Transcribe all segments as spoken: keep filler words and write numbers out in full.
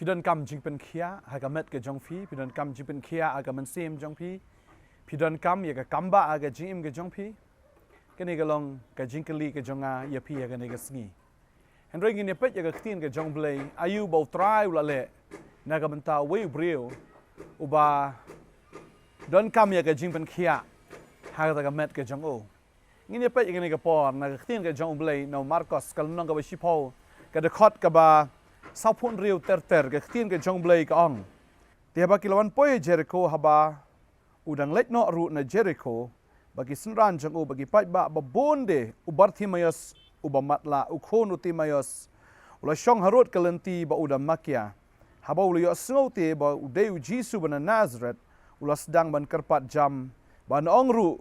Phi donkam jingpynkhiah ha ka met ka jong phi, phi donkam jingpynkhiah ha ka mynsiem jong phi, phi donkam ïa ka kambah ha ka jingim ka jong phi. Kane ka long ka jingkylli ka jong nga ïa phi ha kane ka sngi. Hynrei ngin ïa peit ïa ka ktien ka jong U Blei, aïu ba U Trai u la leh na ka bynta uwei u briew uba donkam ïa ka jingpynkhiah ha kata ka met ka jong u. Ngin ïa peit ïa kane ka por na ka ktien ka jong U Blei na u Markos ka lynnong kaba shiphew, ka dkhot kaba sawphew hynriew ter ter, ka ktien ka jong U Blei ka ong: Te haba ki la wan poi ha Jerikho, haba u dang leit noh ruh na Jerikho, ba ki synran jong u, ba ki paidbah ba bun de, u Bartimaeus uba matlah, u khun u Timaeus, u la shong harud ka lynti ba u da makia. Haba u la ïohsngew te ba u dei U Jisu ba na Nasareth, u la sdang ban kyrpad jam, ban ong ruh: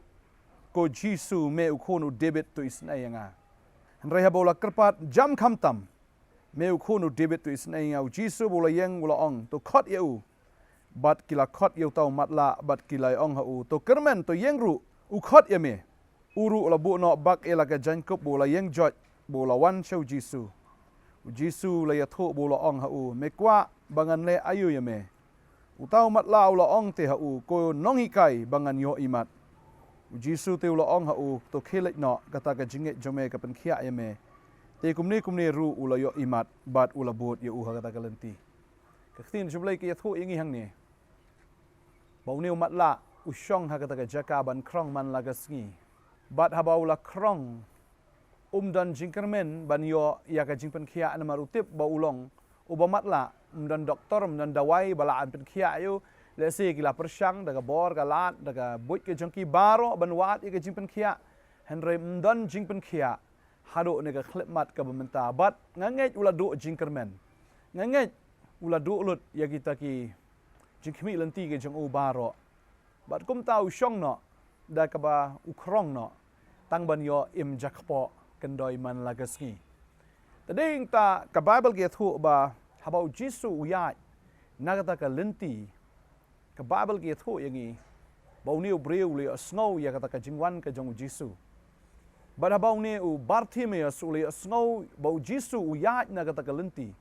Ko Jisu, me u khun u David, to isynei ïa nga. Hynrei haba u la kyrpad jam khamtam: Me u khun u David, to isynei ïa nga, U Jisu ba u la ïeng u la ong: To khot ïa u. Bad ki la khot ïa uta u matlah bad ki la ong ha u: To kyrmen, to ïeng ruh, u khot ïa me. U ruh u la buh noh bak ïa la ka jaiñkup ba u la ïeng joit, ba u la wan sha U Jisu. U Jisu u la ïathuh ba u la ong ha u: Me kwah ba ngan leh aïu ïa me? Uta u matlah u la ong te ha u: Ko nonghikai, ba ngan ïoh imat. U Jisu te u la ong ha u: To khie leit noh, kata ka jingngeit jong me ka pynkhiah ïa me. Te kumne kumne ruh u la ïoh imat bad u la bud ïa u ha kata ka lynti. Ka ktien jong U Blei ka ïathuh ïa ngi hangne ba une u matlah u shong ha kata ka jaka ban krong man la ka sngi. Bad haba u la krong, um don jingkyrmen ban ïoh ïa ka jingpynkhiah, namar u tip ba u long uba matlah. Um don doktor, um don dawai ba lah ban pynkhiah ïa u. Lehse ki la pyrshang da ka bor ka lad, da ka buit ka jong ki baroh ban wad ïa ka jingpynkhiah. Hynrei um don jingpynkhiah haduh ne ka khyllipmat kaba mynta. Bad nga ngeit u la duh jingkyrmen. Nga ngeit u la duh lut ïa kita ki jingkhmih lynti ka jong u baroh. Bad kumta u shong noh da kaba u krong noh, tang ban ïoh im jakpoh kyndoi man la ka sngi. Te dei ta ka Baibl ka ïathuh ba haba U Jisu u ïaid na kata ka lynti, ka Baibl ka ïathuh ïa ngi ba une u briew u la ïohsngew ïa kata ka jingwan ka jong U Jisu. Bad haba une u Bartimaeus u la ïohsngew ba U Jisu u ïaid na kata ka lynti,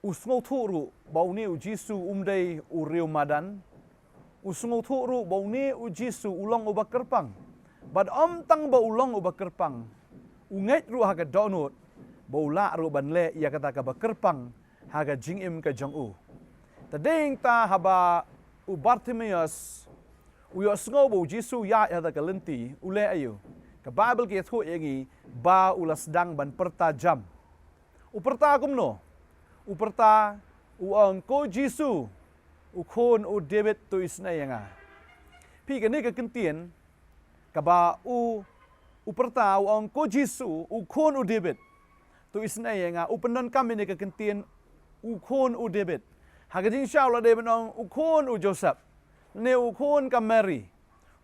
u sngewthuh ruh ba une U Jisu um dei u riewmadan. U sngewthuh ruh ba une U Jisu u long uba kyrpang. Bad ym tang ba u long uba kyrpang, u ngeit ruh ha ka dohnud ba u lah ruh ban leh ïa kata kaba kyrpang ha ka jingim ka jong u. Te dei ta haba u Bartimaeus u ïohsngew ba U Jisu u ïaid ha kata ka lynti, u leh aïu? Ka Baibl ka ïathuh ïa ngi ba u la sdang ban pyrta jam. U pyrta kumno? U pyrta, u ong: Ko Jisu, u khun u David, to isynei ïa nga. Phi, kane ka kyntien kaba u, u pyrta, u ong: Ko Jisu, u khun u David, to isynei ïa nga. U pyndonkam ïa kane ka kyntien, u khun u David. Ha ka jingshisha u la dei ban ong u khun u Joseph, ne u khun ka Mary.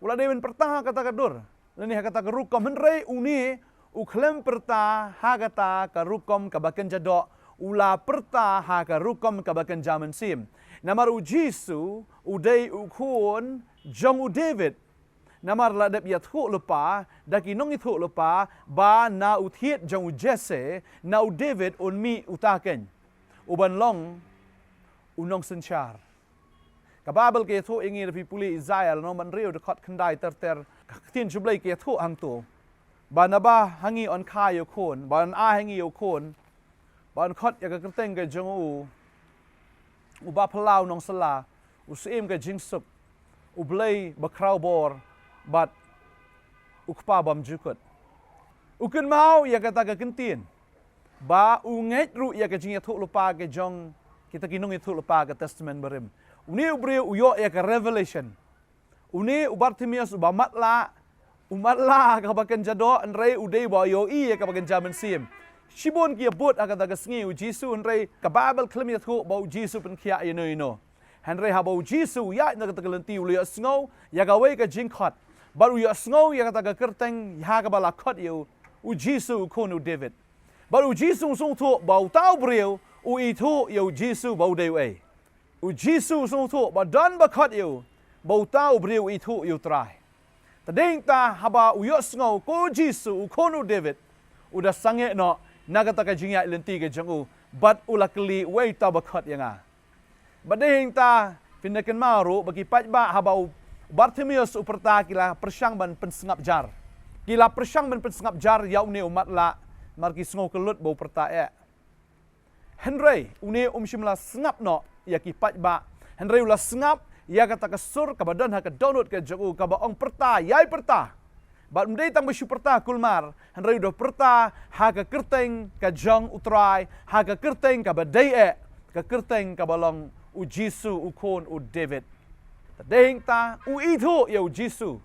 U la dei ban pyrta ha kata ka dur, lane ha kata ka rukom, hynrei une u khlem pyrta ha kata ka rukom kaba kynja doh, u la pyrta ha ka rukom kaba kynja mynsiem. Namar U Jisu u dei u khun jong u David. Namar la dep ïathuh lypa da ki nongïathuhlypa ba na u thied jong u Jesse, na u David un mih uta keiñ uban long u nongsynshar. Ka Baibl ka ïathuh ïa ngi, lada phi pule Isaïah lynnong ba hynriew dkhot khyndai ter ter, ka ktien jong U Blei ka ïathuh hangto ba naba ha ngi yn kha ïa u khun, ba yn ai ha ngi ïa u khun, ba yn khot ïa ka kyrteng ka jong u Uba Phyllaw Nongsylla, u Syiem ka Jingsuk, U Blei Bakhraw Bor, bad U Kpa Bymjukut. U kynmaw ïa kata ka kyntien, ba u ngeit ruh ïa ka jingïathuhlypa ka jong kita ki nongïathuhlypa ka Testament Barim. Une u briew u ïoh ïa ka revelation. Une u Bartimaeus uba matlah, u matlah ha kaba kynja doh, hynrei u dei ba ïohi ïa kaba kynja mynsiem. Shibun ki ïa bud ha kata ka sngi ïa u Jisu, hynrei ka Baibl khlem ïathuh ba u Jisu u pynkhiah ïano ïano. Hynrei haba u Jisu u ïaid na kata ka lynti, u la ïohsngew ïa kawei ka jingkhot, bad u ïohsngew ïa kata ka kyrteng ha kaba la khot ïa u, U Jisu, U Khun u David. Bad u Jisu u sngewthuh ba uta u briew u ithuh ïa u Jisu ba u dei uei. U Jisu u sngewthuh ba don ba khot ïa u, ba uta u briew u ithuh ïa U Trai. Te dei ta haba u ïohsngew, Ko Jisu, U Khun u David, u da sangeh noh na kata ka jingïaid lynti ka jong u, bad u la kylli, Uei uta ba khot ïa nga? Bad dei hangta, phin da kynmaw ruh ba ki paidbah haba u Bartimeus u pyrta ki la pyrshang ban pynsngap jar. Ki la pyrshang ban pynsngap jar ïa une u matlah, namar ki sngew kyllut ba u pyrta eh. Hynrei une um shym la sngap noh ïa ki paidbah. Hynrei u la sngap ïa kata ka sur kaba don ha ka dohnud ka jong u, kaba ong, pyrta, ïai pyrta. Bad ym dei tang ba shu pyrta kulmar, hynrei u da pyrta ha ka kyrteng ka jong u Trai, ha ka kyrteng kaba dei eh, ka kyrteng kaba long u Jisu, u khun u David. Te dei hangta u ithuh ïa u Jisu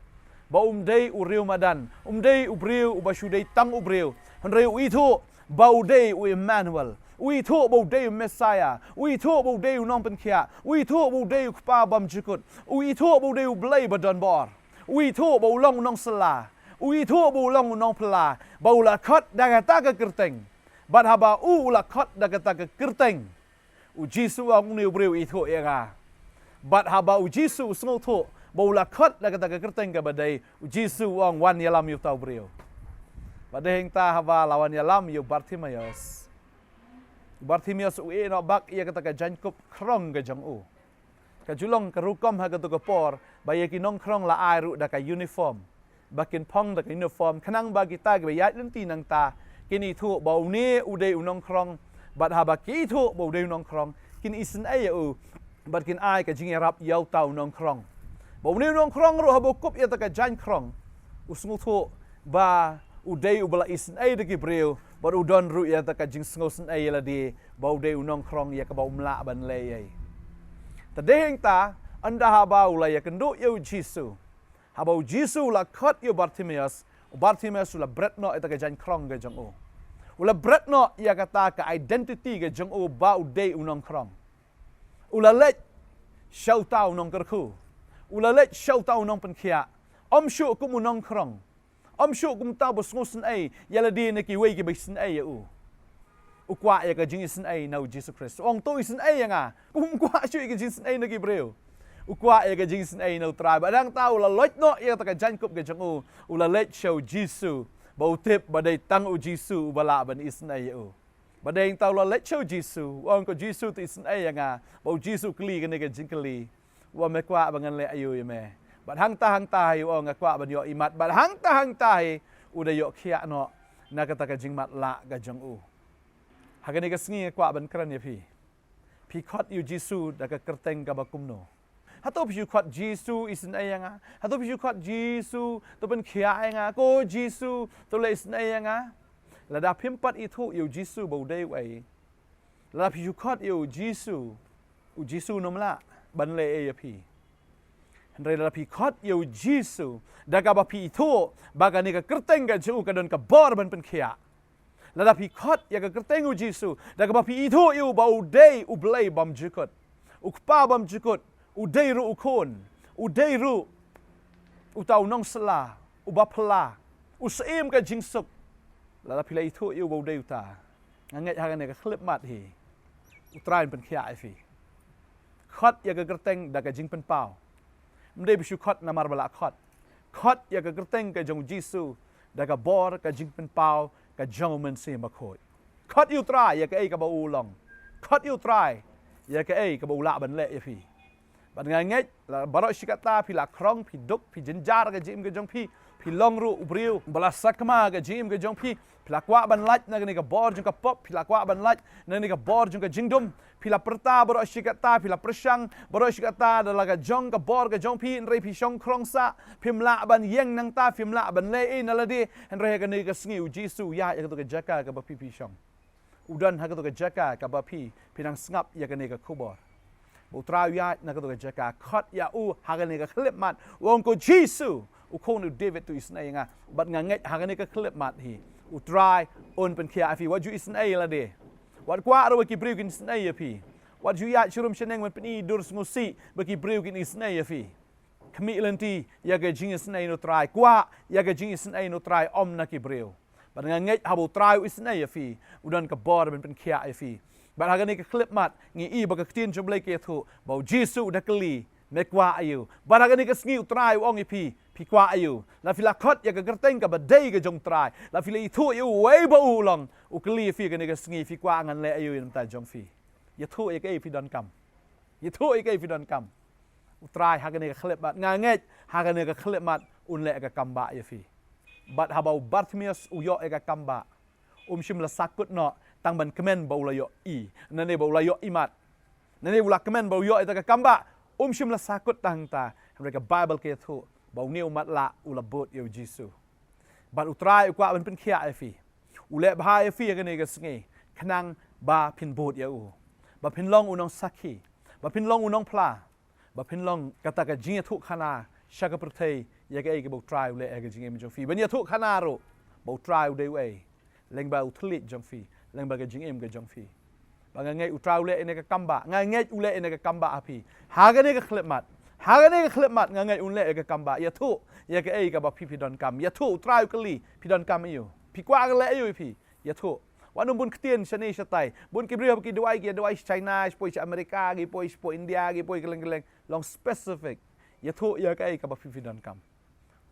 ba um dei u riewmadan, um dei u briew uba shu dei tang u briew, hynrei u ithuh ba u dei u Emmanuel, u ithuh ba u dei u Messiah, u ithuh ba u dei u nongpynkhiah, u ithuh ba u dei u Kpa bymjukut, u ithuh ba u dei u Blei badonbor, u ithuh ba u long u nongsylla, u ithuh ba u long u nongphylla, ba u la khot da kata ka kyrteng. Bad haba u, u la khot da kata ka kyrteng, u Jisu u ong, une u briew u ithuh ïa nga. Bad haba u Jisu u sngewthuh ba u la khot da kata ka kyrteng kaba dei, u Jisu u ong, wan ïalam ïa uta u briew. Bad dei hangta haba la wan ïalam ïa u Bartimeus, u Bartimeus u ïeh noh bak ïa kata ka jaiñkup khrong ka jong u. Ka ju long ka rukom ha kato ka por ba ïa ki nongkhrong la ai ruh da ka uniform, ba kin phong da ka uniform, khnang ba kita kiba ïaid lynti nangta kin ithuh ba une u dei u nongkhrong. Bad haba ki ithuh ba u dei u nongkhrong, kin isynei ïa u, bad kin ai ka jingïarap ïa uta u nongkhrong. Ba une u nongkhrong ruh haba u kup ïa kata ka jaiñkhrong, u sngewthuh ba u dei uba la isynei da ki briew, bad u don ruh ïa kata ka jingsngewsynei ïa lade ba u dei u nongkhrong ïa kaba um lah ban leh ei ei. Te dei hangta, ynda haba u la ïakynduh ïa u Jisu, haba u Jisu u la khot ïa u Bartimeus, u Bartimeus u la bret noh ïa kata ka jaiñkhrong ka jong u. U la bret noh ïa kata ka identity ka jong u ba u dei u nongkhrong. U la leit sha uta u nongkyrkhu. U la leit sha uta u nongpynkhiah. Ym shuh kum u nongkhrong. Ym shuh kum uta uba sngewsynei ïa lade na kiwei kiba isynei ïa u. U kwah ïa ka jingisynei na u Jisu Khrist. U ong, to isynei ïa nga. Um kwah shuh ïa ka jingisynei na ki briew. U kwah ïa ka jingisynei na u Trai. Bad hangta u la leit noh ïa kata ka jaiñkup ka jong u. U la leit sha u Jisu. Ba u tip ba dei tang u Jisu uba lah ban isynei ïa u. Bad dei hangta u la leit sha u Jisu, u ong, ko Jisu, to isynei ïa nga. Bad u Jisu u kylli kane ka jingkylli, u ong, me kwah ba ngan leh aïu ïa me? Bad hangta hangta hi u ong, nga kwah ban ïoh imat. Bad hangta hangta hi u da ïoh khiah noh na kata ka jingmatlah ka jong u. Ha kane ka sngi nga kwah ban kren ïa phi. Phi khot ïa u Jisu da ka kyrteng kaba kumno? Hato phi shu khot, Jisu, isynei ïa nga? Hato phi shu khot, Jisu, to pynkhiah ïa nga? Ko Jisu, to leh isynei ïa nga? Lada phim pat ithuh ïa u Jisu ba u dei uei, lada phi shu khot ïa u Jisu, u Jisu un ym lah ban leh ei ïa phi. Hynrei lada phi khot ïa u Jisu da kaba phi ithuh ba kane ka kyrteng ka jong u ka don ka bor ban pynkhiah, lada phi khot ïa ka kyrteng u Jisu da kaba phi ithuh ïa u ba u dei u Blei bymjukut, u Kpa bymjukut, u dei ruh u Khun, u dei ruh uta u nongsylla, uba phylla, u Syiem ka jingsuk, lada phi la ithuh ïa u ba u dei uta, nga ngeit ha kane ka khyllipmat hi u Trai un pynkhiah ïa phi. Khot ïa ka kyrteng da ka jingpynpaw. Ym dei ba shu khot namar ba lah khot. Khot ïa ka kyrteng ka jong u Jisu da ka bor ka jingpynpaw ka jong u Mynsiem Bakhuid. Khot ïa u Trai ïa kaei kaba u long. Khot ïa u Trai ïa kaei kaba u lah ban leh ïa phi. Bad nga ngeit, la baroh shi katta phi la khrong, phi duk, phi jynjar ka jingim ka jong phi, phi long ruh u briew ba la sakma ka jingim ka jong phi, phi la kwah ban lait na kane ka bor jong ka pop, phi la kwah ban lait na kane ka bor jong ka jingdum, phi la pyrta baroh shi katta, phi la pyrshang baroh shi katta da la ka jong ka bor ka jong phi, hynrei phi shong khrong sah, phim lah ban ïeng nangta, phim lah ban leh ei na lade, hynrei ha kane ka sngi u Jisu u ïaid ha kato ka jaka kaba phi phi shong. U don ha kato ka jaka kaba phi phi nang sngap ïa kane ka khubor. Ba u Trai u ïaid na kato ka jaka, khot ïa u ha kane ka khyllipmat, u ong, ko Jisu, u Khun u David, to isynei ïa nga. Bad nga ngeit ha kane ka khyllipmat hi u Trai un pynkhiah ïa phi. Wat ju isynei ïa lade. Wat kwah ruh ba ki briew kin isynei ïa phi. Wat ju ïaid sharum shaneng ban pyni dur sngewsih ba ki briew kin isynei ïa phi. Khmih lynti ïa ka jingisynei na u Trai. Kwah ïa ka jingisynei na u Trai, ym na ki briew. Bad nga ngeit haba u Trai u isynei ïa phi, u don ka bor ban pynkhiah ïa phi. Bad ha kane ka khyllipmat ngi i ba ka ktien jong u Blei ka ïathuh ba u Jisu u da kylli, me kwah aïu? Bad ha kane ka sngi u Trai u ong ïa phi, phi kwah aïu? La phi la khot ïa ka kyrteng kaba dei ka jong u Trai, la phi la ithuh ïa uwei ba u long, u kylli ïa phi ha kane ka sngi, phi kwah ngan leh aïu ïa na bynta jong phi? Ïathuh ïa kaei phi donkam. Ïathuh ïa kaei phi donkam. U Trai ha kane ka khyllipmat, nga ngeit ha kane ka khyllipmat un leh ka kambah ïa phi. Bad haba u Bartimaeus u ïoh ïa ka kambah, um shym la sakut noh tang ban kmen ba u la ïohi, nane ba u la ïohi mat, nane u la kmen ba u ïoh ïa ka kambah. Um shym la sakut tang ta, hynrei ka Baibl ka ïathuh ba une u matlah u la bud ïa u Jisu. Bad u Trai u kwah ban pynkhiah ïa phi. U leh bha ïa phi ha kane ka sngi khnang ba phin bud ïa u, ba phin long u nongsakhi, ba phin long u nongphla, ba phin long kata ka jingïathuhkhana sha ka pyrthei ïa kaei kaba u Trai u leh ha ka jingim jong phi. Ban ïathuhkhana ruh ba u Trai u dei uei, lyngba u thylliej jong phi, lyngba ka jingim ka jong phi. Ba nga ngeit u Trai u leh ïa kane ka kambah, nga ngeit u leh ïa kane ka kambah ha phi ha kane ka khyllipmat. Ha kane ka khyllipmat nga ngeit un leh ïa ka kambah. Ïathuh ïa kaei kaba phi phi donkam. Ïathuh, u Trai u kylli, phi donkam aïu, phi kwah ka leh aïu ïa phi. Ïathuh. Wat nym bun ktien shane shatai. Bun ki briew haba ki duwai ki duwai sha China, sha poi sha America, ki poi sha poi India, ki poi kylleng kylleng. Long specific. Ïathuh ïa kaei kaba phi phi donkam.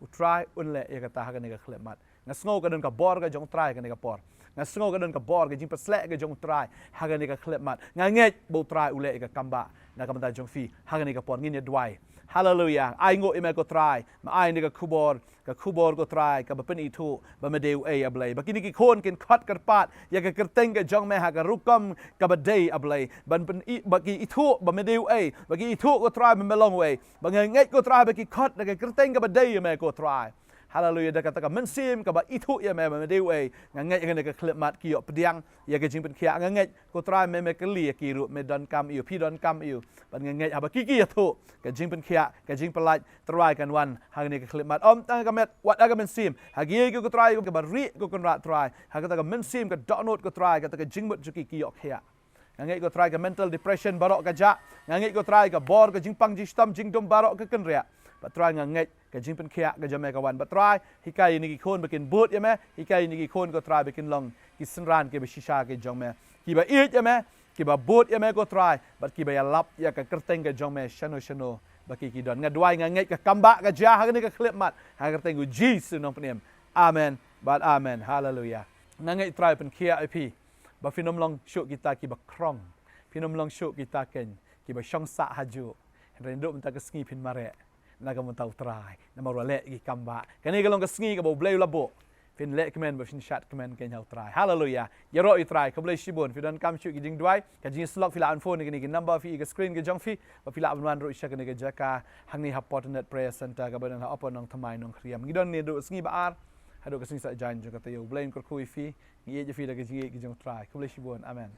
U Trai un leh ïa kata ha kane ka khyllipmat. Nga sngew ka don ka bor ka jong u Trai ha kane ka por. Nga sngew ka don ka bor ka jingpynshlur ka jong u Trai ha kane ka khyllipmat. Nga ngeit ba u Trai u leh ïa ka kambah na ka bynta jong phi ha kane ka por. Ngin ïa duwai. Haleluya. Ai nguh ïa me ko Trai. Me ai ïa ka khubor, ka khubor ko Trai kaba pynithuh ba me dei uei, A Blei. Ba kine ki khun kin khot kyrpad ïa ka kyrteng ka jong me ha ka rukom kaba dei, A Blei. Ban pyni ba ki ithuh ba me dei uei, ba ki ithuh ko Trai ba me long uei. Ba nga ngeit ko Trai ba ki khot da ka kyrteng kaba dei ïa me ko Trai. Haleluya, da kata ka mynsiem kaba ithuh ïa me ba me dei uei. Nga ngeit ha kane ka khyllipmat ki ïoh pdiang ïa ka jingpynkhiah. Nga ngeit ko Trai me me kylli ïa ki ruh, me donkam aïu, phi donkam aïu. Bad nga ngeit haba ki ki ïathuh, ka jingpynkhiah, ka jingpyllait Trai kan wan ha kane ka khyllipmat. Ym tang ha ka met, wat ha ka mynsiem. Ha kiei kiei ko Trai kaba rieh ko Kynrad Trai, ha kata ka mynsiem ka dohnud ko Trai, kata ka jingmut jong ki ki ïoh khiah. Nga ngeit ko Trai ka mental depression baroh ka jah. Nga ngeit ko Trai ka bor ka jingpang jingshitom jingdum baroh ka kynriah. Bad Trai nga ngeit ka jingpynkhiah ka jong me ka wan. Bad Trai hikai ïa kine ki khun ba kin bud ïa me. Hikai ïa kine ki khun ko Trai ba kin long ki synran kiba shisha ki jong me, kiba ïeit ïa me, kiba bud ïa me ko Trai, bad kiba ïalap ïa ka kyrteng ka jong me shano shano ba ki ki don. Nga duwai nga ngeit ka kambah ka jia ha kane ka khyllipmat ha ka kyrteng u Jisu Nongpynim. Amen bad amen. Haleluya. Nga ngeit Trai pynkhiah ïa phi ba phin ym long shuh kita kiba krong, phin ym long shuh kita keiñ kiba shong sah hajuh. Hynrei naduh mynta ka sngi phin mareh na ka bynta u Trai, namar u la leh ïa ki kambah. Kane ka long ka sngi kaba u Blei u la buh. Phin leh kmen bad phin shad kmen keiñ ha u Trai. Haleluya. Ïaroh ïa u Trai. Khublei shibun. Phi donkam shuh ki jingduwai, ka jingïasyllok, phi lah ban phone ïa kine ki number phi ïa ka screen ka jong phi, bad phi lah ban wan ruh sha kane ka jaka hangne ha Port Internet Prayer Centre kaba don ha Upper Nongthymmai Nongkhriem. Ngi don ne haduh ka sngi ba ar, haduh ka sngi Saitjaiñ jong ka taïew. U Blei un kyrkhu ïa phi. Ngi ïeit ïa phi da ka jingïeit ka jong u Trai. Khublei shibun. Amen.